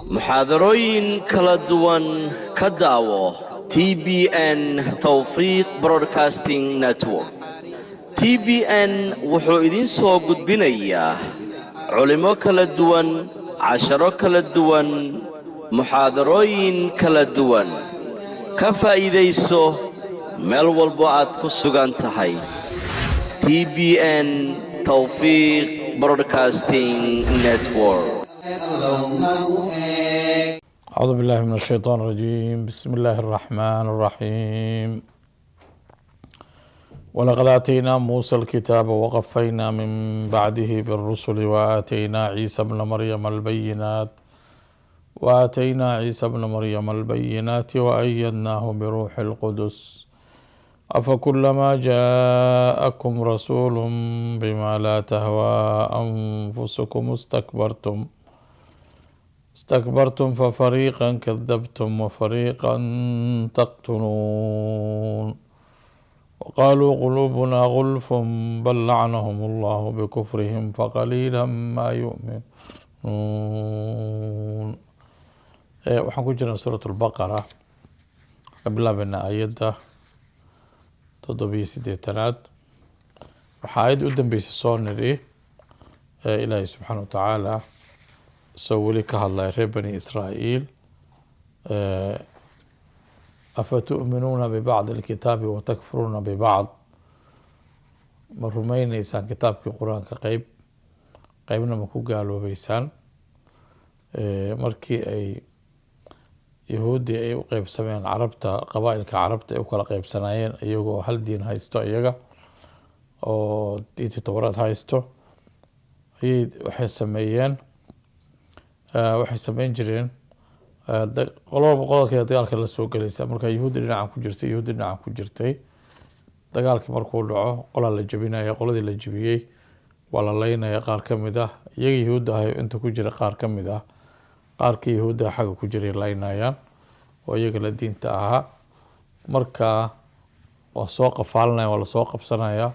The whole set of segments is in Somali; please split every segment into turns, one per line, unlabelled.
Muxaadarooyin kala duwan ka daawo TBN Towfiiq Broadcasting Network. TBN wuxuu idiin soo gudbinayaa culimmo kala duwan, casharo kala duwan, muxaadarooyin kala duwan. Ka faa'iidayso meel walbo aad ku sugan tahay. TBN Towfiiq Broadcasting Network.
أعوذ بالله من الشيطان الرجيم. بسم الله الرحمن الرحيم. ولقد آتينا موسى الكتاب وقفينا من بعده بالرسل، وآتينا عيسى ابن مريم البينات وأيدناه بروح القدس. أفكلما جاءكم رسول بما لا تهوى أنفسكم استكبرتم ففريقا كذبتم وفريقا تقتلون. وقالوا قلوبنا غلف، بل لعنهم الله بكفرهم فقليلا ما يؤمنون. Waxaan ku jirnaa suurat Albaqara, ka bilaabaynaa ayadda 87aad. Waxaa ayadda u dambeysay soo nidhi Ilaahay subxaana wa tacaala isagoo weli ka hadlaya reer Bani Israa'iil: "Afatu'minuuna bibacdi alkitaabi watakfuruuna bibacd?" Ma rumeyneysaan kitaabkii Qur-aanka qeyb, qeybna ma ku gaaloobeysaan? Markii ay Yahuuddii ay u qeybsameen Carabta, qabaa-ilka Carabta ay u kala qeybsanaayeen, iyagoo hal diin haysto, iyaga oo diintii Towraad haysto, ayay waxay sameeyeen, waxay sameyn jireen qolo walba qodobkeeda dagaalka la soo gelaysa. Marka Yahuuddi dhinacan ku jirtay, Yahuuddi dhinacan ku jirtay. Dagaalkii markuu dhaco, qolaa la jebinaya. Qoladii la jebiyey waa la leynaya qaar ka mid ah iyaga Yahuudda ah inta ku jira. Qaar ka mid ah qaarkii Yahuudda xagga ku jiray leynayaan oo iyaga la diinta ahaa. Marka waa soo qafaalanaya, waa lasoo qabsanaya.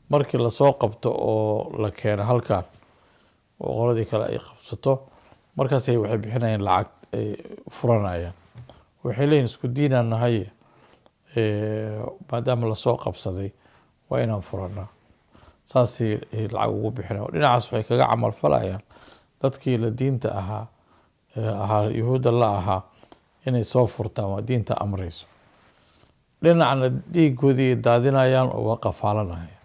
Markii lasoo qabto oo la keeno halkan oo qoladii kale ay qabsato, markaasay waxay bixinayaan lacag, ay furanayaan. Waxay leeyihin, "Isku diinaan nahay, maadaama lasoo qabsaday waa inaan furanaa." Saasay lacag ugu bixinayan. Dhinacaas waxay kaga camal falayaan dadkii la diinta ahaa, Yahuudda la ahaa, inay soo furtaan, waa diinta amreyso. Dhinacna dhiigoodii daadinayaan oo waa qafaalanayaan.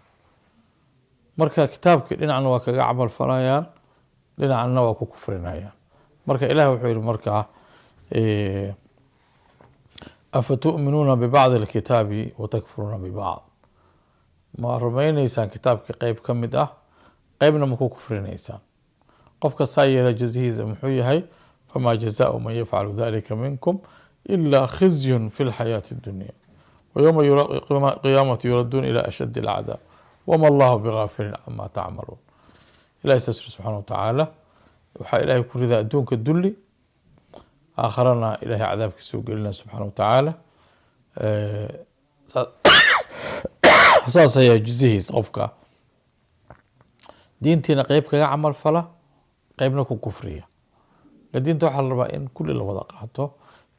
Marka kitaabkii dhinacna waa kaga camal falayaan, dhinacna waa ku kufrinayaan. Marka Ilaah wuxuu yihi markaa: "Afatu'minuuna bibacdi alkitaabi watakfuruuna bibacd?" Ma rumayneysaan kitaabkii qeyb ka mid ah, qeybna ma ku kufrinaysaan? Qofka saa yeela jazihiisa muxuu yahay? "Famaa jazaau man yafcalu dalika minkum ila khizyun fi lxayaati addunya, wayowma qiyaamati yuraduun ila ashaddi alcadaab, wama Allahu bigaafilin cama tacmaluun." Ilahi saas yiri subxaana wa tacaala. Waxaa Ilahay ku ridaa adduunka dulli, aakharana Ilahay cadaabkiisa u gelina subxaana wa tacaala. Saas ayaa jizihiisa qofka diintiina qeyb kaga camal fala, qeybna ku kufriya. Diinta waxaa la rabaa in kulli la wada qaato.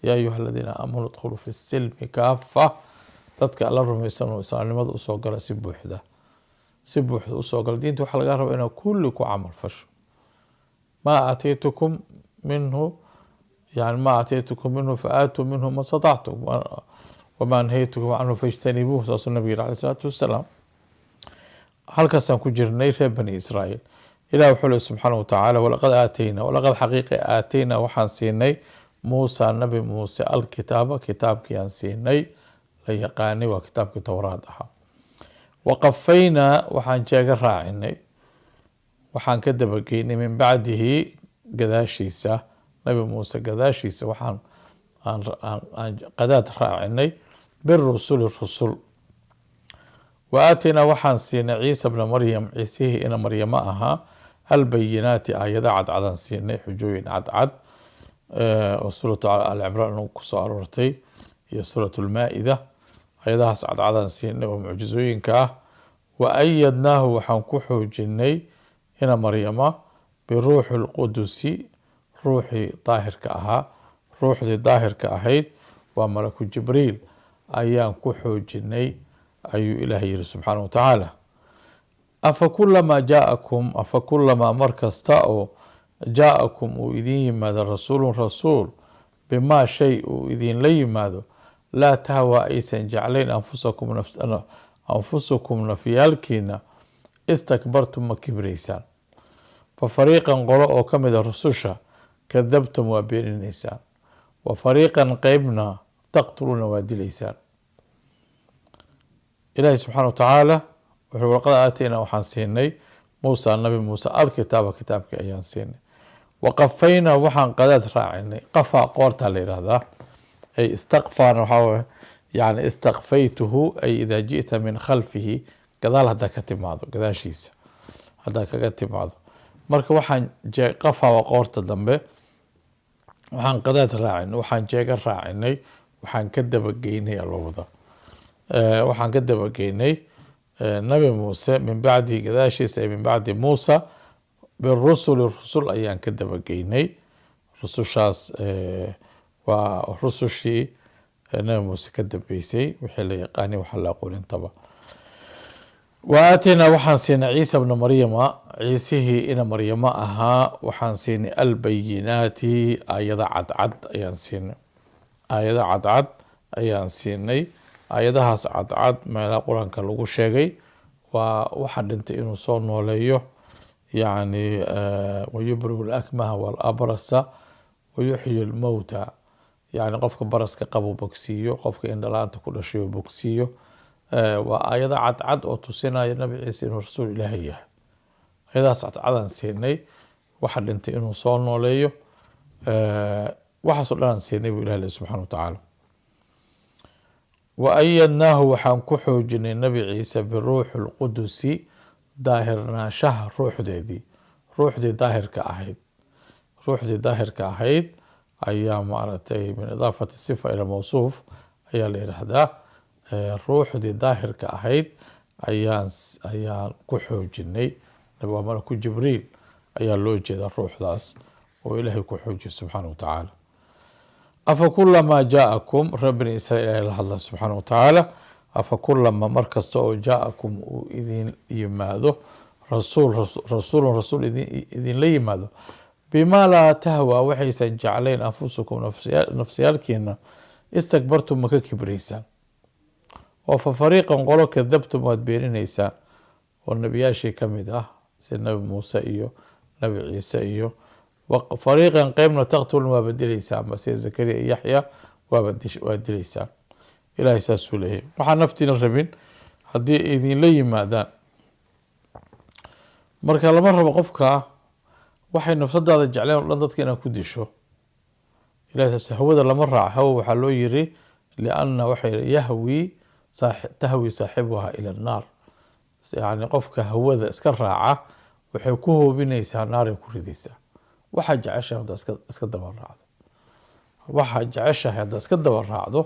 "Yaa ayuha aladiina aamanuu idkhuluu fi silmi kaafa." Dadka Alla rumaysan oo islaamnimada usoo gala si buuxda, si buuxda usoo gala. Diinta waxaa laga rabaa inaad kulli ku camal fasho. "Maa aataytukum minhu", yani "maa aataytukum minhu faaatuu minhu ma statactum, wamaa nahaytukum canhu fajtanibuuh." Saasuu nabiga yiri alayh salaatu wasalaam. Halkaasaan ku jirnay reer Bani Israa'iil. Ilah wuxuu le subxaana wa tacaala: "Walaqad aatayna, walaqad xaqiiqi aatayna, waxaan siinay, Muusa, Nabi Muuse, alkitaaba, kitaabkii aan siinay la yaqaanay, waa kitaabkii Towraad ahaa. Waqafaynaa, waxaan jeega raacinay, waxaan ka dabageynay, min bacdihi, gadaashiisa, Nabi Muuse gadaashiisa, waxaan aan qadaad raacinay, birusuli, rusul. Wa aataynaa, waxaan siinay, Ciisa bna Maryam, Ciisihii ina Maryamo ahaa, albayinaati, aayado cadcadaan siinay, xujooyin cadcad oo suuratu Alcimraan kusoo aroortay iyo suuratu Lmaa-ida. Ayadahaas cadcadaan siinay oo mucjizooyinka ah. Wa ayadnaahu, waxaan ku xoojinay ina Maryama, biruuxi lqudusi, Ruuxii daahirka ahaa, ruuxdii daahirka ahayd waa malaku Jibriil, ayaan ku xoojinay, ayuu Ilaahay yihi subxaana wa tacaala. Afa kulamaa jaa'akum, afa kulamaa, mar kasta oo jaa'akum uu idin yimaado rasuulun rasuul, bimaa shay uu idinla yimaado, laa tahwaa aysan jeclayn anfusukum nafyaalkiina, istakbartum ma kibraysaan? Fa fariiqan qolo oo ka mid a rususha kadabtum waa beeninaysaan, wa fariiqan qeybna taqtuluuna waa dilaysaan. Ilaahi subxaana wa tacaala wuxuu: walaqad aataynaa, waxaan siinay, Muusa, Nabi Muuse, alkitaaba, kitaabkii ayaan siinay. Waqafaynaa, waxaan qadaad raacinay. Qafaa qoortaa la yihahdaa, ay istaqfaana waxaa yani istaqfaytuhu, ay idaa ji'ta min khalfihi, gadaal haddaa ka timaado, gadaashiisa haddaa kaga timaado. Marka waxaan qafaa waa qoorta dambe. Waxaan qadaad raacinay, waxaan jeega raacinay, waxaan ka dabageynay loo wada, waxaan ka dabageynay Nabi Muuse, min bacdihi, gadaashiisa, ay min bacdi Muusa, birusuli, rusul ayaan ka dabageynay. Rusushaas waa rusushii Nabi Muuse ka dambeysay, wixii la yaqaanay, waxa la aqoonintaba. Wa aataynaa, waxaan siinay, Ciisa bna Maryama, Ciisihii ina Maryamo ahaa waxaan siinay, albayinaati, aayado cadcad ayaan siinay, aayado cadcad ayaan siinay. Aayadahaas cadcad meelaha Qur-aanka lagu sheegay waa waxa dhintay inuu soo nooleeyo, yacni wayubri'u alakmaha waalabrasa wayuxyi almowta, yacni qofka baraska qabo bogsiiyo, qofka indhala-aanta ku dhashay oo bogsiiyo. Waa aayado cadcad oo tusinaya Nabi Ciise inuu rasuul Ilaahay yahay. Aayadahaas cadcadaan siinay, waxa dhintay inuu soo nooleeyo, waxaasoo dhan aan siinay, buu Ilah leh subxana wa tacaala. Wa ayadnaahu, waxaan ku xoojinay Nabi Ciise, biruuxi lqudusi, daahirnaanshaha ruuxdeedii, ruuxdii daahirka ahayd, ruuxdii daahirka ahayd ayaa maaragtay, min idaafati sifa ila mawsuuf ayaa la yidhaahdaa. Ruuxdii daahirka ahayd ayaan ku xoojinay. Waa malaku Jibriil ayaa loo jeedaa ruuxdaas oo Ilaahay ku xoojiyay subxaana wa tacaala. Afa kulamaa jaa'akum, reer Bani Israiil ilahay la hadla subxaana wa tacaala, afa kulama, mar kasta oo jaa'akum uu idin yimaado rasuul, rasuulun rasuul idinla yimaado, bimaa laa tahwaa, waxaysan jeclayn, anfusukum, nafsiyaalkiina, istakbartum ma ka kibraysaan? Oo fa fariiqan qolo kadabtum waad beeninaysaan, oo nebiyaashii ka mid ah, sida Nabi Muuse iyo Nabi Ciise iyo fariiqan qeybna taqtulun waaba dilaysaan, sida Zakariya iyo Yaxya waa dilaysaan. Ilahay saasuu leeyahay: waxaan naftiina rabin haddii idinla yimaadaan. Marka lama rabo qofka waxay nafsadaada jecleen o dhan dadka inaad ku disho. Ilahay saas, hawada lama raaco. Hawa waxaa loo yiri lianna waxay yahwi tahwi saaxibuha ila annaar, yani qofka hawada iska raaca waxay ku hoobinaysaa naaray ku ridaysaa. Waxaa jeceshahay haddaa iska daba raacdo, waxaa jeceshahay haddaa iska daba raacdo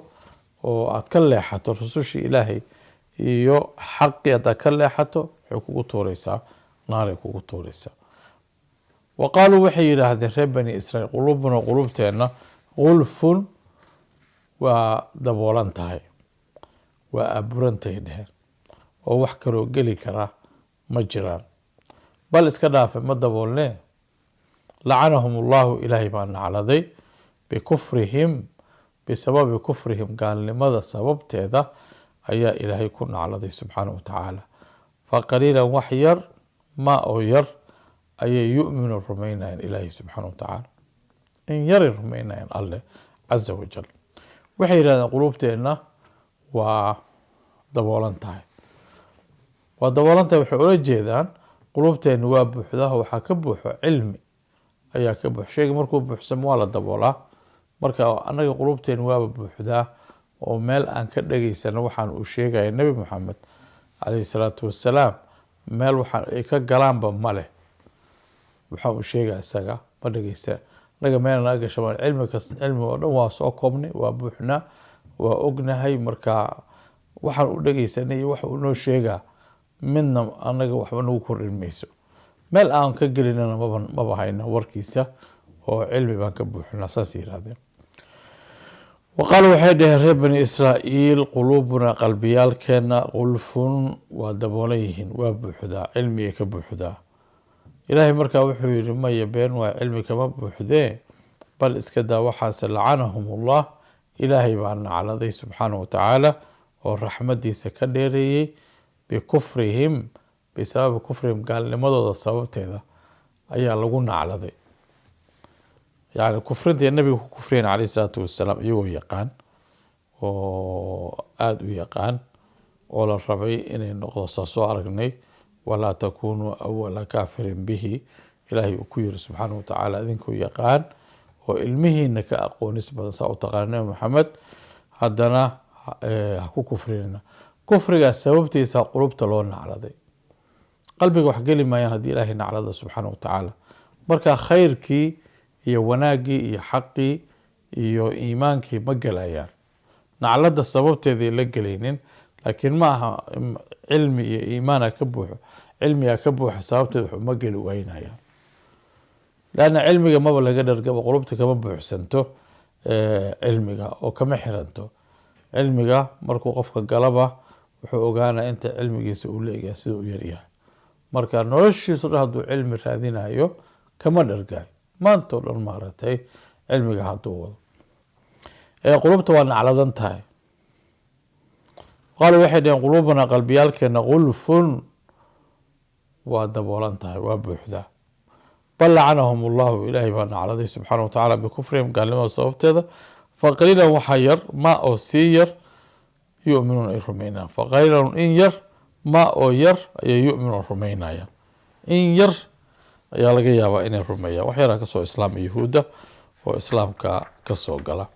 oo aad ka leexato rusushii Ilaahay iyo xaqii, haddaad ka leexato, waxay kugu tuureysaa naaray kugu tuureysaa. Wa qaaluu, waxay yidhaahdeen reer Bani Israiil: quluubuna, qulubteenna, gulfun, waa daboolan tahay, waa aburantay dheheen, oo wax kaloo geli kara ma jiraan. Bal iska dhaafe, ma daboolne. Lacanahum Allahu, Ilaahay baa nacladay, bikufrihim, bisababi kufrihim, gaalnimada sababteeda ayaa Ilaahay ku nacladay subxaana wa tacaala. Fa qaliilan, wax yar, ma oo yar ayay yu'minu rumaynayaan Ilaahay subxaana wa tacaala, in yaray rumaynayaan Alleh caza wajal. Waxay yidhahdeen quluubteenna waa daboolan tahay, waa daboolan tahay. Waxay ula jeedaan quluubteenna waa buuxdaa, waxaa ka buuxo cilmi ayaa ka buux. Sheyga markuu buuxsamo waa la daboolaa. Marka annaga quluubteena waaba buuxdaa, oo meel aan ka dhegeysano waxaan uu sheegaya Nebi Moxamed calayhi salaatu wassalaam, meel waxaan ay ka galaanba ma leh. Waxa uu sheegaya isaga ma dhegeysa, annaga meel naga gasha ma cilmi kasta, cilmi oo dhan waa soo koobnay, waa buuxnaa, waa ognahay. Marka waxaan u dhegeysanay iyo waxa uu noo sheegaa midna annaga waxba nagu kordhin mayso, meel aan ka gelinana maba hayno warkiisa. Oo cilmi baan ka buuxinaa, saas yirahdeen. Waqaaluu, waxay dhaheen reer Bani Israa'iil: quluubunaa, qalbiyaalkeena, gulfun, waa daboolan yihiin, waa buuxdaa, cilmigay ka buuxdaa. Ilaahay markaa wuxuu yihi: maya, been waa, cilmi kama buuxdee. Bal iska daa waxaase, lacanahum Ullah, Ilaahay baa nacladay subxaanahu watacaala oo raxmadiisa ka dheereeyey. Bikufrihim, bisababi kufrihim, gaalnimadooda sababteeda ayaa lagu nacladay. Yani kufrinta nabiga ku kufriyen caleyhi salaatu wasalaam, iyagoo yaqaan oo aada u yaqaan oo la rabay inay noqdo, saa soo aragnay, walaa takunuu awala kaafirin bihi, Ilaahay uu ku yiri subxaanahu watacaala, idinkoo yaqaan oo ilmihiina ka aqoonis badan saa u taqaana Nabi Maxamed, haddana ha ku kufrinina. Kufrigaas sababtiisa qulubta loo nacladay. Qalbiga wax geli maayaan haddii Ilaahay naclada subxaana watacaala. Marka khayrkii iyo wanaaggii iyo xaqii iyo iimaankii ma gelayaan, naclada sababteeday la gelaynin. Laakiin ma aha cilmi iyo iimaana ka buuxo, cilmigaa ka buuxa sababteed wax uma geli waynayaan, leanna cilmiga maba laga dhargabo. Qulubta kama buuxsanto cilmiga oo kama xiranto. Cilmiga markuu qofka galaba, wuxuu ogaanaya inta cilmigiisa uu la egyahay, siduu u yaryahay. Marka noloshiisu dhan hadduu cilmi raadinayo, kama dhargayo maanta o dhan, maaragtay, cilmiga hadduu wado. Qulubta waa nacladan tahay. Qaaluu, waxay dhaheen: quluubuna, qalbiyaalkeena, gulfun, waa daboolan tahay, waa buuxdaa. Bal lacanahum Allahu, Ilaahay baa nacladay subxaana wa tacaala, bikufrihim, gaalnimada sababteeda. Faqaliilan, waxaa yar, ma oo sii yar, yu'minuuna, ay rumeynayaan. Faqaliilan, in yar, ma oo yar ayay yu'minuuna, rumeynayaan. In yar ayaa laga yaabaa inay rumeeyaan. Wax yaraa kasoo islaama Yahuudda oo islaamka kasoo gala.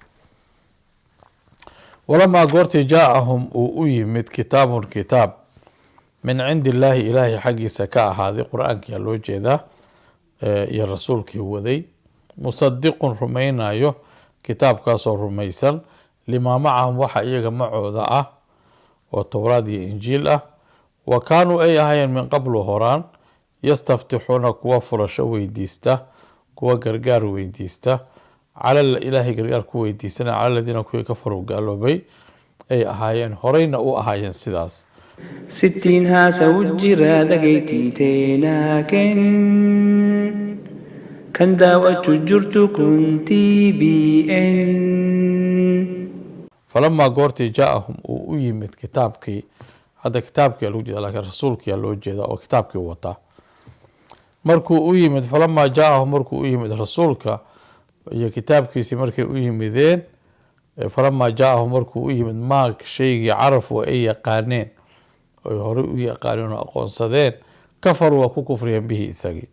Walamaa goortii jaa-ahum, uu u yimid, kitaabun, kitaab, min cindi Illaahi, Ilaahay xaggiisa ka ahaaday, Qur-aankiyaa loo jeedaa iyo rasuulkii waday, musadiqun, rumaynayo, kitaabkaasoo rumaysan, limaa macahum, waxa iyaga macooda ah oo Towraad iyo Injiil ah, wa kaanuu, ay ahaayeen, min qablu, horaan, yastaftixuuna, kuwa furasho weydiista, kuwa gargaar weydiista, cala Ilaahay gargaar ku weydiisana, cala aladiina, kuwii kafaruu, gaaloobay, ay ahaayeen, horeyna u ahaayeen sidaas.
Sittiin haasa'u jira, dhageettii teenaa kenn. Kan daawwachuu jirtu kun TBN.
Falamaa goortii jaa-ahum, uu u yimid kitaabkii, hadda kitaabkii lagu jeeda, laakiin rasuulkiyaa loo jeeda oo kitaabkii wataa markuu u yimid. Falamaa jaa-ahum, markuu u yimid rasuulka iyo kitaabkiisii markay u yimideen, falamaa jaa-ahum, markuu u yimid, maa, shaygii, carafu, ay yaqaaneen, oy horey u yaqaaneen oo aqoonsadeen, kafaruu, waa ku kufriyeen, bihi, isagii.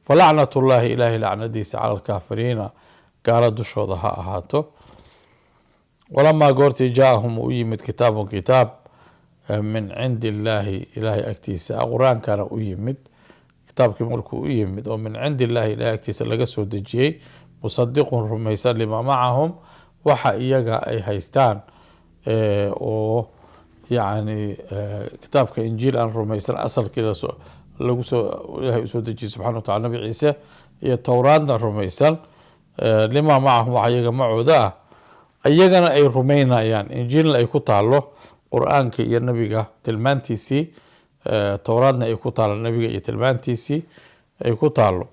Falacnatullaahi, Ilaahay lacnadiisa, cala alkaafiriina, gaalo dushooda ha ahaato. Walamaa goortii jaa-ahum, uu u yimid, kitaabun, kitaab, min cindi Illaahi, Ilaahay agtiisa, Qur-aankana u yimid, kitaabkii markuu u yimid oo min cindi Illaahi, Ilahay agtiisa laga soo dejiyey, musadiqun, rumaysan, limaa macahum, waxa iyaga ay haystaan oo yacni kitaabka Injiil aan rumaysan, asalkii lagu soo Ilahay usoo dejiyey subxana wa tacala Nabi Ciise, iyo Towraadna rumaysan, limaa macahum, waxa iyaga macooda ah, iyagana ay rumeynayaan, Injiilna ay ku taalo Qur-aanka iyo nabiga tilmaantiisii, Towraadna ay ku taalo nabiga iyo tilmaantiisii ay ku taalo,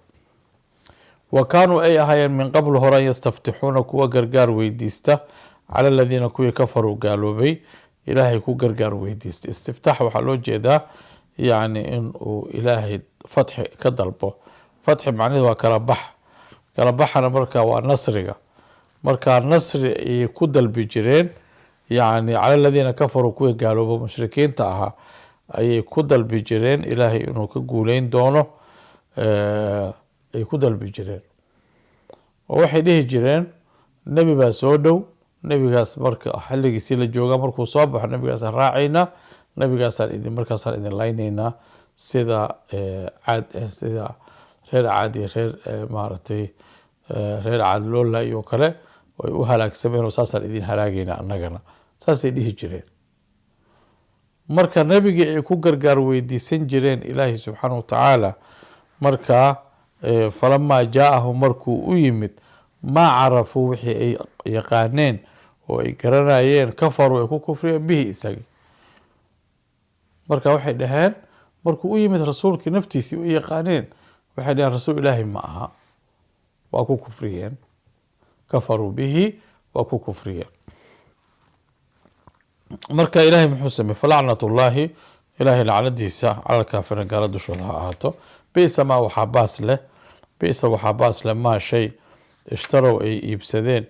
wa kaanuu, ay ahaayeen, min qablu, horan, yastaftixuuna, kuwa gargaar weydiista, cala aladiina, kuwii, kafaruu, gaaloobay, Ilaahay ku gargaar weydiista. Istiftaax waxaa loo jeedaa yacni in uu Ilaahay fatxi ka dalbo. Fatxi macnaheedu waa kala bax. Kala baxana marka waa nasriga. Marka nasri ayay ku dalbi jireen, yacni cala aladiina kafaruu, kuwii gaaloobo, mushrikiinta ahaa, ayay ku dalbi jireen Ilaahay inuu ka guuleyn doono ay ku dalbi jireen. Oo waxay dhihi jireen: nebi baa soo dhow, nebigaas marka xilligiisii la jooga, markuu soo baxo nebigaasaan raacaynaa, nebigaasaan idin markaasaan idin laynaynaa, sida Caad, sida reer Caad iyo reer maaragtay reer Caad loo laayo oo kale ay u halaagsameen, oo saasaan idin halaagaynaa annagana, saasay dhihi jireen. Marka nebigii ay ku gargaar weydiisan jireen Ilaahi subxaana watacaala markaa Falamaa jaa-ahum, markuu u yimid, maa carafuu, wixii ay yaqaaneen oo ay garanayeen, kafaruu, ay ku kufriyeen, bihi, isagii. Marka waxay dhaheen, markuu u yimid rasuulkii naftiisii u yaqaaneen, waxay dhaheen rasuul Ilaahi ma aha. Waa ku kufriyeen, kafaruu bihi, waa ku kufriyeen. Marka Ilaahay muxuu sameeyey? Falacnatullaahi, Ilaahay lacnadiisa, cala alkaafiriin, gaala dushooda ha ahaato. Bisa maa, waxaa baas leh, bisa, waxaa baas leh, maa shay, ishtarow, ay iibsadeen,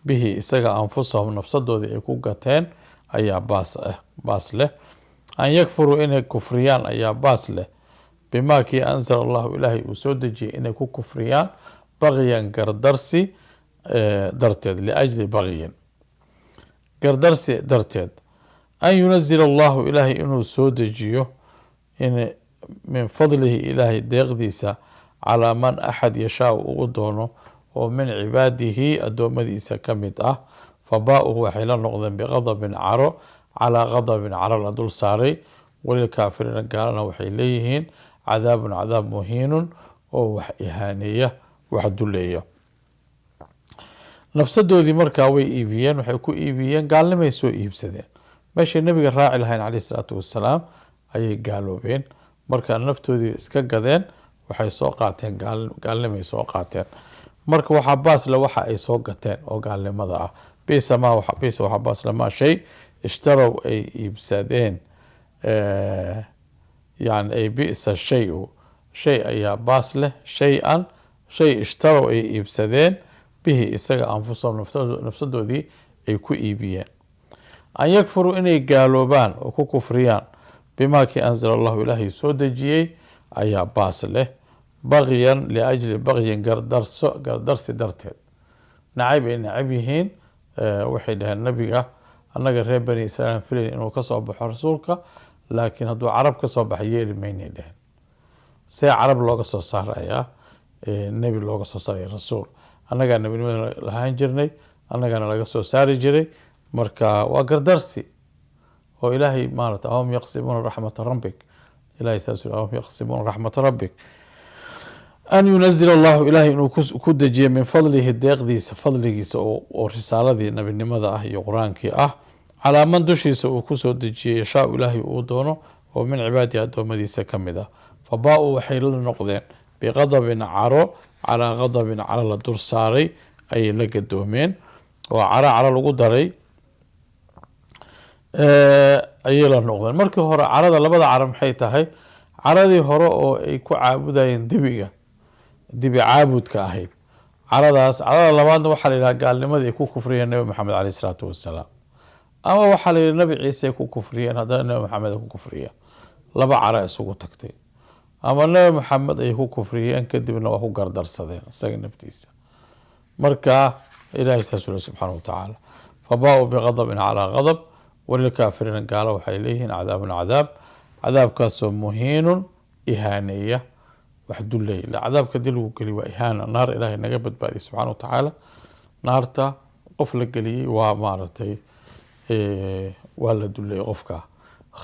bihi isaga, anfusahum, nafsadoodii ay ku gateen ayaa baas ah, baas leh. An yakfuruu, inay kufriyaan ayaa baas leh, bimaa kii anzala Allahu, Ilaahay uu soo dejiyey inay ku kufriyaan, bagyan, gardarsi darteed, liajli bagyin, gardarsi darteed. An yunazila Allahu, Ilaahay inuu soo dejiyo, in min fadlihi, Ilaahay deeqdiisa, calaa man axad, yashaa, ugu doono, oo min cibaadihi, addoommadiisa ka mid ah. Fabaa-uu, waxay la noqdeen, biqadabin, caro, calaa qadabin, caro la dul saaray. Walilkaafiriina, gaalana waxay leeyihiin, cadaabun, cadaab, muhiinun, oo wax ihaaneeya, wax duleeya. Nafsadoodii markaa way iibiyeen. Waxay ku iibiyeen gaalnimay soo iibsadeen. Meeshay nabiga raaci lahayn caleyhi salaatu wasalaam ayay gaaloobeen. Marka naftoodii iska gadeen, waxay soo qaateen gaalnimay soo qaateen. Marka waxaa baasle waxa ay soo gateen oo gaalnimada ah. Bisa ma, bisa, waxaa baasle, maa shay, ishtarow, ay iibsadeen, yani ay bisa shay-u, shay ayaa baas leh, shay-an, shay, ishtarow, ay iibsadeen, bihi isaga, anfusahum, nafsadoodii ay ku iibiyeen. An yakfuruu, inay gaaloobaan oo ku kufriyaan, bimaa kii anzala Allahu, Ilaahay soo dejiyey ayaa baas leh, bagyan, liajli bagyin, gardarso, gardarsi darteed, nacayb ay nacab yihiin. Waxay dhaheen nabiga, annaga reer Bani Israiil filayn inuu kasoo baxo rasuulka, laakiin hadduu Carab kasoo baxay yeeli maynay dheheen. See Carab looga soo saarayaa nebi, looga soo saaraya rasuul? Annagaa nebinimada lahaan jirnay, annagana laga soo saari jiray. Marka waa gardarsi oo Ilaahay maarata ahum yaqsimuuna raxmata rabbik? Ilahay saas, ahum yaqsimuuna raxmata rabbik? An yunazil Allahu, Ilahay inuu ku dejiyo, min fadlihi, deeqdiisa, fadligiisa oo risaaladii nabinimada ah iyo Qur-aankii ah, calaa man dushiisa uu kusoo dejiyey, yashaa, Ilaahay uu doono, oo min cibaadihi, addoommadiisa ka mid ah. Fabaa-uu, waxay la noqdeen, biqadabin, caro, calaa qadabin, caro la dur saaray ayay la gadoomeen, oo caro caro lagu daray ayay la noqdeen. Markii hore carada, labada caro maxay tahay? Caradii hore oo ay ku caabudayeen dibiga, dibi caabudka ahayd caradaas. Carada labaadna waxaa la yidhaha gaalnimadii ay ku kufriyeen Nabi Maxamed caleyh isalaatu wasalaam, ama waxaa la yidhi Nabi Ciise ay ku kufriyeen, haddana Nabi Maxamed ay ku kufriyeen. Laba cara isugu tagtay, ama Nabi Maxamed ay ku kufriyeen, kadibna waa ku gardarsadeen isaga naftiisa. Marka Ilahay saasuu le subxaana watacaala: fabaa-uu biqadabin calaa qadab, walilkaafiriina, gaalo waxay leeyihiin, cadaabun, cadaab, cadaabkaasoo muhiinun, ihaaneeya, wax duleey. Cadaabka hadii lagu geliy waa ihaana, naar Ilaahay naga badbaadiy subxana wa tacaala. Naarta qof la geliyey waa maaragtay waa la duleeyey qofka.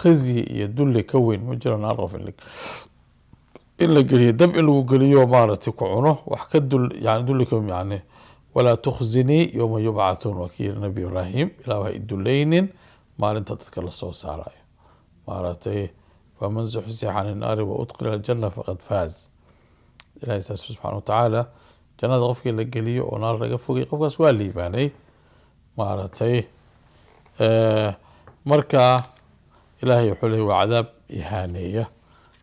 Khizyi iyo dulli ka weyn ma jiro. Naar qof in la geliyo, dab in lagu geliyo, maaragtay ku cuno, wax ka dul yani dulli ka yani. Walaa tukhzinii yowma yubcathuun, waa kii Nabi Ibraahim: "Ilaah, ha iduleynin maalinta dadka lasoo saarayo." Maaragtay, faman zuxzixa can innaari wa udkhila aljanna faqad faaz. Ilahay saas subxana wa tacaala, jannada qofkii la geliyo oo naar laga fogay, qofkaas waa liibaanay maaragtay. Marka Ilahay wuxuu leey waa cadaab ihaaneeya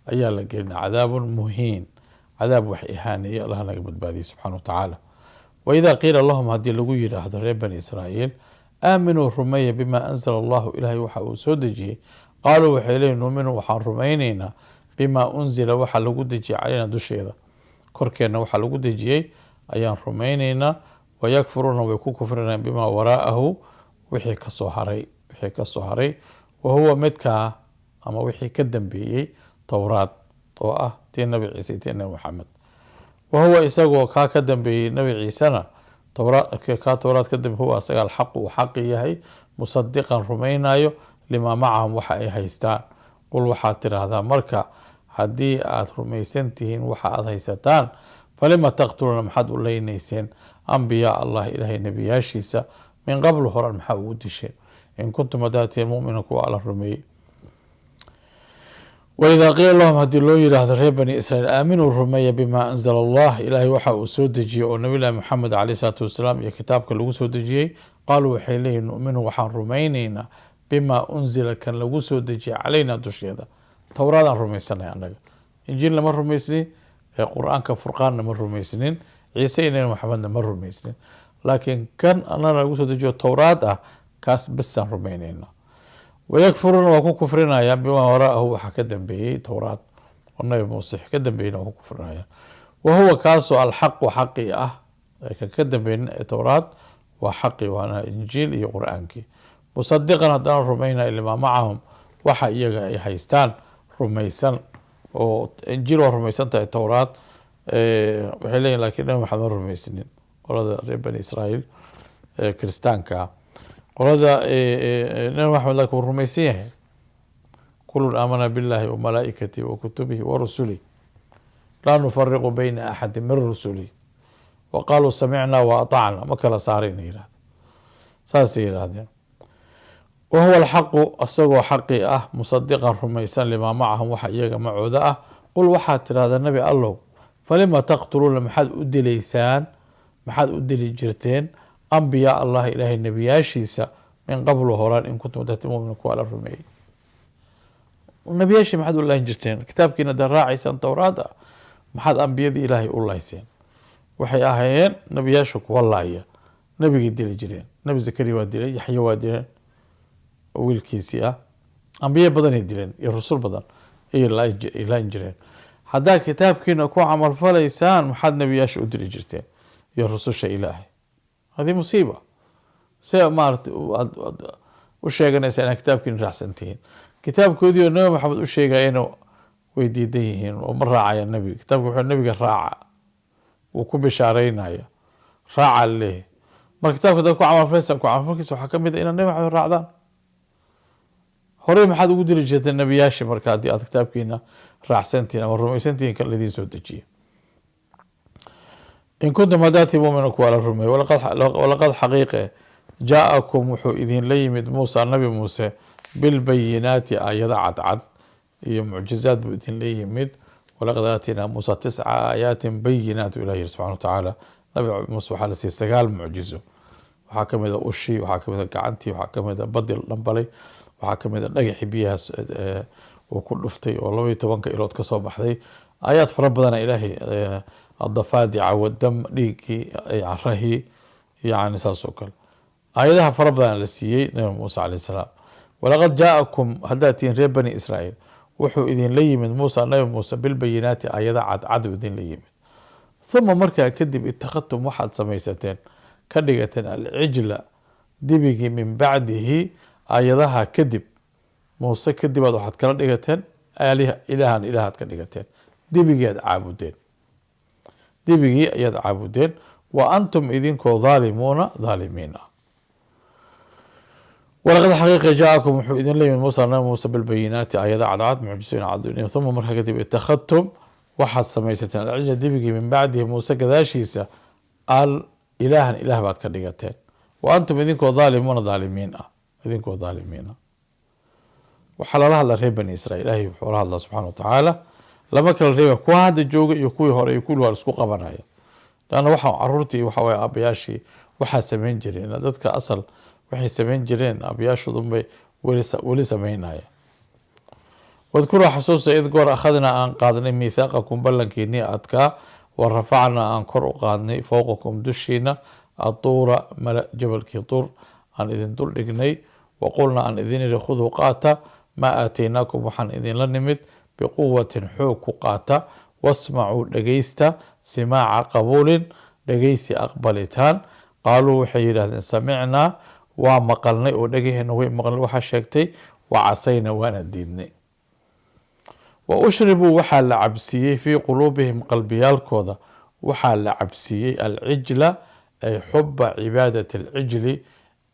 ayaa la gelina, cadaabun muhiin, cadaab wax ihaaneeya. Allah naga badbaadiye subxana wa tacaala. Waidaa qiila lahum, haddii lagu yidhaahdo reer Bani Israa'iil, aaminuu, rumeeya, bimaa anzala Allahu, Ilahay waxa uu soo dejiyey, qaaluu, waxay leeyihin, nuuminu, waxaan rumayneynaa, bimaa unzila, waxa lagu dejiyey, caleyna, dusheeda, korkeenna waxa lagu dejiyey ayaan rumayneynaa. Wayakfuruuna, way ku kufrinayaan, bimaa waraa'ahu, wixii kasoo haray, wixii kasoo haray, wahuwa midkaa ama wixii ka dambeeyey Towraad oo ah tii Nabi Ciise iyo tii Nabi Maxamed. Wahuwa isagoo kaa ka dambeeyey Nabi Ciisena, kaa Towraad ka dambe, huwa isaga alxaqu, uu xaqi yahay, musadiqan, rumaynayo, limaa macahum, waxa ay haystaan. Qul, waxaad tiraahdaa marka, haddii aada rumaysan tihiin waxa aada haysataan, Falima taqtuluuna, maxaad u leynayseen, ambiyaa Allah, Ilaahay nebiyaashiisa, min qablu, horan maxaa ugu disheen, in kuntum, haddaad tihiin, mumina, kuwa Alla rumeeyey? Waidaa qiila lahum, haddii loo yiraahdo reer Bani Israiil, aaminuu, rumeeya, bimaa anzala Allah, Ilaahay waxa uu soo dejiyey oo Nabilahi Maxamed caleyh salaatu wasalaam iyo kitaabka lagu soo dejiyey, qaaluu, waxay leeyihin, nu'minu, waxaan rumaynaynaa, bimaa unzila, kan lagu soo dejiyey, calaynaa, dusheeda. Towraadaan rumaysanay annaga, Injiilna ma rumaysnin, Qur-aanka Furqaanna ma rumaysnin, Ciise iyo Nabi Maxamedna ma rumaysnin, laakiin kan annana lagu soo dejiyo Towraad ah, kaas besaan rumaynaynaa. Wayakfuruuna, waa ku kufrinayaan, bimaa waraahu, waxaa ka dambeeyey Towraad oo Nabi Muuse ka dambeeyeyna waa ku kufrinayaan. Wahuwa, kaasoo, alxaqu, xaqi ah. Kan ka dambeeyin ee Towraad waa xaqi, waana Injiil iyo Qur-aankii. Musadiqan, haddana rumaynaya, limaa macahum, waxa iyaga ay haystaan rumaysan, oo Injiil waa rumaysan tahay, Towraad waxay leeyihin, lakiin Nabi Maxamed ma rumaysnin. Qolada reer Bani Israa'iil kiristaanka, qolada Nabi Maxamed laakiin wuu rumaysan yahay. Kulun aamana billahi wa malaa'ikatihi wa kutubihi wa rusulih, laa nufariqu bayna axadi min rusulih, wa qaaluu samicnaa wa atacna. Ma kala saarayna yirahdeen, saasay yidhaahdeen. Wahuwa alxaqu, isagoo xaqii ah, musadiqan, rumaysan, limaa macahum, waxa iyaga macooda ah. Qul, waxaad tirahdaa, Nabi Allow, falima taqtuluuna, maxaad u dilaysaan, maxaad u dili jirteen, ambiyaa Allah, Ilaahay nebiyaashiisa, min qablu, horaan, in kuntum dati mumin, kuwa la rumeeyey? Nebiyaashii maxaad u layn jirteen? Kitaabkiina hadaad raacaysaan Towraad ah, maxaad ambiyadii Ilaahay u layseen? Waxay ahaayeen nebiyaasha kuwa laaya, nebigay dili jireen. Nebi Zakariya waa dilay, Yaxya waa dileen oo wiilkiisii ah, ambiye badanay dileen iyo rusul badan ayay layn jireen. Haddaad kitaabkiina ku camalfalaysaan, maxaad nebiyaasha u dili jirteen iyo rususha Ilaahay? Hadii musiiba see maarata aad u sheeganaysaa inaad kitaabkiina raacsan tihiin, kitaabkoodii oo Nabi Maxamed u sheegayana way diidan yihiin oo ma raacayaan nebiga. Kitaabka wuxuu nebiga raaca, wuu ku bishaareynaya, raaca leeyahay. Marka kitaabka hadaad ku camalfalaysaan, ku camalfalkiisa waxaa kamid ah inaad Nabi Maxamed raacdaan. Horey maxaad ugu diri jirteen nebiyaashii marka, haddii aad kitaabkiina raacsantihiin ama rumaysantihiin kan laidiin soo dejiye, in kuntum, haddaad mumina, kuwa la rumeey? Walaqad, xaqiiqe, jaa-akum, wuxuu idinla yimid, Muusa, Nabi Muuse, bilbayinaati, aayado cadcad iyo mucjizaad buu idinla yimid. Walaqad aatinaa Muusa tisca aayaatin bayinaat, ilah yiri subxana wa tacaala. Nabi Muuse waxaa la siiyey 9 mucjizo. Waxaa kamid a ushii, waxaa kamid a gacantii, waxaa kamid a badi la dhambalay, waxaa kamid a dhagaxii biyahaas uu ku dhuftay oo 12-ka ilood kasoo baxday. Aayaad fara badana Ilaahay, adafaadica wadam, dhiiggii, carahii, yani saas oo kale aayadaha fara badan la siiyey Nabi Muuse caleyh salaam. Walaqad jaa-akum, haddaad tihiin reer Bani Israa'iil, wuxuu idinla yimid Muusa, Nabi Muuse, bilbayinaati, aayada cadcad uu idinla yimid. Uma, markaa kadib, ittakhadtum, waxaad samaysateen, ka dhigateen, alcijla, dibigii, min bacdihi, aayadaha kadib, Muuse kadib aad waxaad kala dhigateen aaliha, ilaahan, ilaahaad ka dhigateen, dibigii aad caabudeen, dibigii ayaad caabudeen. Wa antum, idinkoo, dhaalimuuna, dhaalimiin ah. Walaqad, xaqiiqa, jaa-akum, wuxuu idin la yimid, Muusa, Nabi Muuse, bilbayinaati, aayada cadcad, mucjisooyin cad. Uma, markaa kadib, ittakhadtum, waxaad samaysateen, alcijla, dibigii, min bacdihi, Muuse gadaashiisa, al ilaahan, ilaah baad ka dhigateen. Wa antum, idinkoo, dhaalimuuna, dhaalimiin ah, idinkoo dhaalimiin ah. Waxaa lala hadlaa reer Bani Israiil. Ilahay wuxuu la hadlaa subxana wa tacaala, lama kala reeba, kuwa hadda jooga iyo kuwii hore iyo kulli waa la isku qabanaya, leanna waxa caruurtii waxa waye aabayaashii waxaa samayn jireen. Dadka asal waxay samayn jireen aabayaashoodunbay weli sameynaya. Wadkuruu, xasuusa, id goor, akhadnaa, aan qaadnay, miithaaqakum, ballankiinii adkaa, wa rafacnaa, aan kor u qaadnay, fowqakum, dushiina, atuura, mala jabalkii Tuur aan idin dul dhignay, wa qulnaa, aan idin idhi, khuduu, qaata, maa aataynaakum, waxaan idinla nimid, biquwatin, xoog ku qaata, wasmacuu, dhegeysta, simaaca qabuulin, dhegeysi aqbalitaan. Qaaluu, waxay yidhahdeen, samicnaa, waa maqalnay oo dhegaheena way maqlay waxaa sheegtay, wa casayna, waana diidnay. Wa ushribuu, waxaa la cabsiiyey, fii quluubihim, qalbiyaalkooda waxaa la cabsiiyey, alcijla, ay xuba cibaadati alcijli,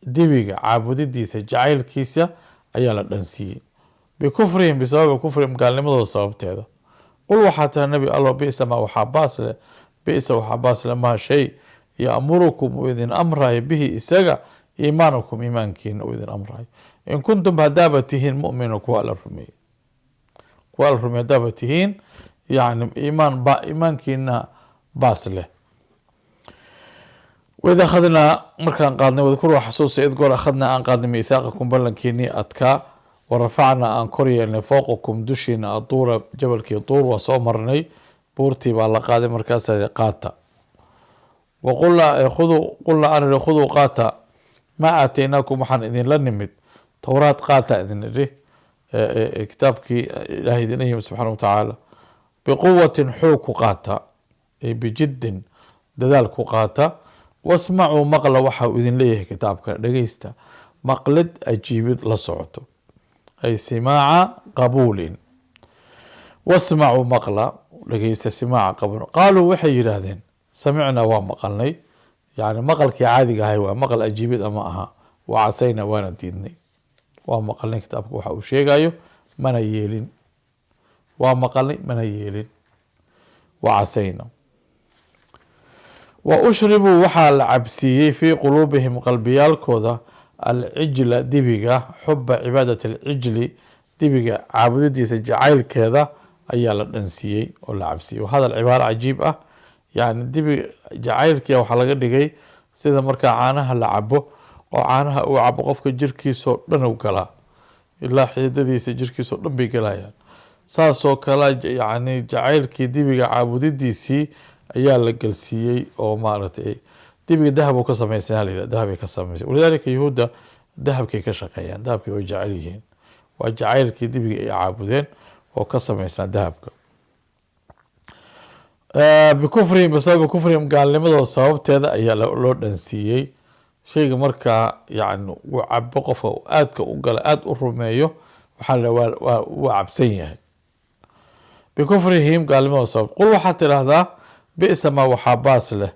dibiga caabudidiisa jacaylkiisa ayaa la dhansiiyey, bikufrihim, bisababi kufrihim, gaalnimadooda sababteeda. Qul, waxaa tahay, Nabi Allo, bisa maa, waxaa baas leh, Bi'sa waxaa baas leh maa shay ya'murukum uu idin amrayo bihi isaga iimaanukum, iimaankiina uu idin amrayo, in kuntum haddaaba tihiin mu'mina, kuwa la rumeeyey, kuwa la rumeeyey haddaaba tihiin, yani iimaan ba iimaankiina baas leh. Waid akhadnaa, markaan qaadnay, wadkuruu xasuusa, id goor akhadnaa aan qaadnay miithaaqakum, ballankiinii adkaa, warafacnaa aan kor yeelnay fowqakum dushiina aduura, jabalkii Duur waa soo marnay, buurtii baa la qaaday, markaasaa qaata. Waqulnaa khuduu, qulnaa aan idhi khuduu qaata maa aataynaakum, waxaan idinla nimid Towraad qaata idin idhi, kitaabkii Ilahay idinla yimid subxaana wa tacaala, biquwatin xoog ku qaata, bijiddin dadaal ku qaata, wasmacuu maqla waxa uu idin leeyahay kitaabka, dhegeysta, maqlid ajiibid la socoto, ay simaaca qabuulin, wasmacuu maqla, dhegeysta simaaca qabuulin. Qaaluu waxay yidhaahdeen samicnaa, waa maqalnay, yani maqalkii caadiga ahay waa maqal ajiibid ama aha, wa casayna, waana diidnay. Waa maqalnay kitaabka waxa uu sheegayo, mana yeelin. Waa maqalnay, mana yeelin. Wa casayna. Wa ushribuu, waxaa la cabsiiyey fii quluubihim, qalbiyaalkooda, alcijla, dibiga, xuba cibaadati alcijli, dibiga caabudidiisa jacaylkeeda ayaa la dhansiiyey oo la cabsiiyey. Waa hadal cibaaro cajiib ah, yani dibi jacaylkia waxaa laga dhigay sida markaa caanaha la cabo, oo caanaha uu cabo qofka jirkiisoo dhan u galaa, ilaa xididadiisa jirkiisoo dhan bay galayaan. Saasoo kale yani jacaylkii dibiga caabudidiisii ayaa la gelsiiyey, oo maaragtay dibiga dahab uu ka samaysan la yidhah, dahabay ka samaysan. Walidaalika yuhuudda dahabkay ka shaqeeyaan, dahabkay way jecel yihiin, waa jacaylkii dibiga ay caabudeen oo ka samaysnaa dahabka. Bikufrihim, bisababi kufrihim, gaalnimadooda sababteeda ayaa loo dhansiiyey. Shayga markaa yani uu cabo qofka aadka u gala, aada u rumeeyo, waxaa la waa cabsan yahay. Bikufrihim, gaalnimadooda sabab. Qul, waxaad tidhaahdaa bi'sa maa, waxaa baas leh,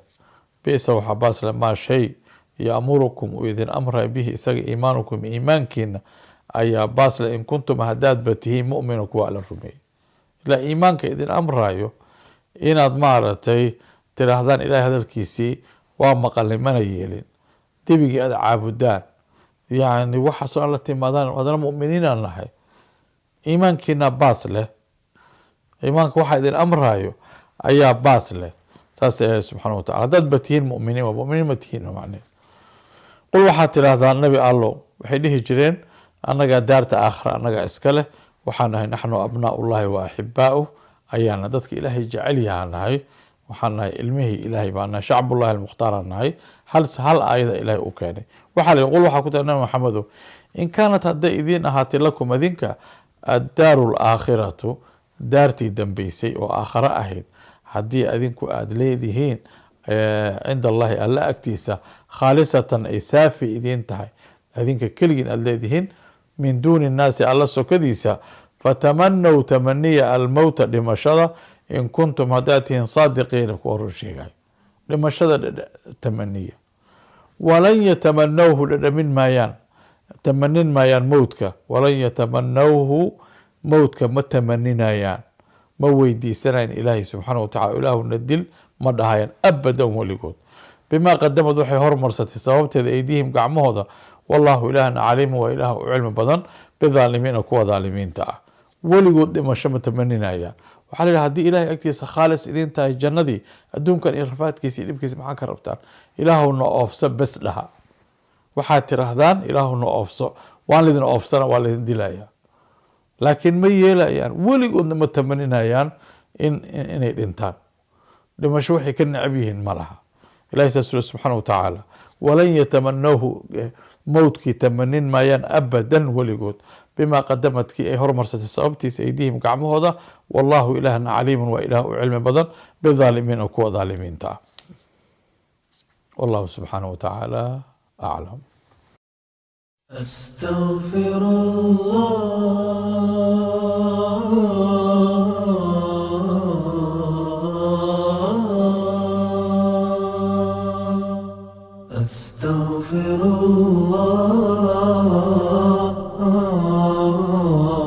bi'sa waxaa baas leh maa shay ya'murukum uu idin amray bihi isaga iimaanukum, iimaankiina ayaa baas leh, in kuntum haddaadba tihiin mu'mina, kuwa la rumeeyey. Ilaa iimaanka idin amrayo inaad maaragtay tidhaahdaan Ilahay hadalkiisii waa maqalnay, mana yeelin, debigii aad caabudaan, yacni waxaasoo aan la timaadaan, haddana mu'miniinaan nahay, iimaankiina baas leh, iimaanka waxaa idin amrayo ayaa baas leh. Saas Ilahay subxaana wa tacala, haddaad ba tihiin mu'miniin, waa mu'miniin ma tihiin macneed. Qul, waxaad tidhaahdaa Nabi Allow, waxay dhihi jireen annagaa daarta aakhira annagaa iska leh, waxaan nahay naxnu abnaaullahi wa axibaa'uh ayaana, dadka Ilaahay jecel yahaan nahay, waxaan nahay ilmihii Ilaahay baan nahay, shacbullahi almukhtaaraan nahay. Hal aayada Ilaahay u keenay, waxaa la yihi qul, waxaa ku tiri Nabi Maxamedow, in kaanat hadday idiin ahaatay lakum adinka addaaru alaakhiratu, daartii dambeysay oo aakhare ahayd, haddii adinku aada leedihiin cinda Allahi, Alla agtiisa, khaalisatan ay saafi idiin tahay, adinka keligiin aada leedihiin, min duuni innaasi, Alla sokadiisa, fatamanaw tamaniya almowta, dhimashada, in kuntum haddaad tihiin saadiqiina, kuwa run sheegayo, dhimashada tamaniya. Walan yatamanawhu, dhadhamin maayaan, tamanin maayaan mowdka. Walan yatamanawhu, mowdka ma tamaninayaan, ma weydiisanayan Ilaahay subxaana wa tacala, Ilaahuna dil ma dhahayaan, abadan weligood, bimaa qadamad, waxay hormarsatay sababteeda, aydihim, gacmahooda. Wallahu Ilaahna caliimu, waa Ilaah u cilmi badan, bidaalimiina, kuwa dhaalimiinta ah. Weligood dhimasho ma tamaninayaan. Waxaa la yidhaha haddii Ilahay agtiisa khaalis idiin tahay jannadii, adduunkan iyo rafaadkiisa iyo dhibkiisa maxaa ka rabtaan? Ilaahuna oofso bes dhaha. Waxaad tiraahdaan Ilaahuna oofso, waan lidin oofsana, waa laydin dilaya, laakiin ma yeelayaan, weligoodna ma tamaninayaan inay dhintaan. Dhimasho waxay ka necab yihiin ma laha. Ilahay saas uli subxaana wa tacaala, walan yatamanawhu, mowdkii tamanin maayaan, abadan weligood, bimaa qadamadkii ay hormarsatay sababtiisa, aydihim, gacmahooda. Wallahu Ilaahna caliimun, waa Ilaah u cilmi badan, bidaalimiin, oo kuwa dhaalimiinta ah. Wallahu subxaanahu wa tacaala aclam.
أستغفر الله، أستغفر الله.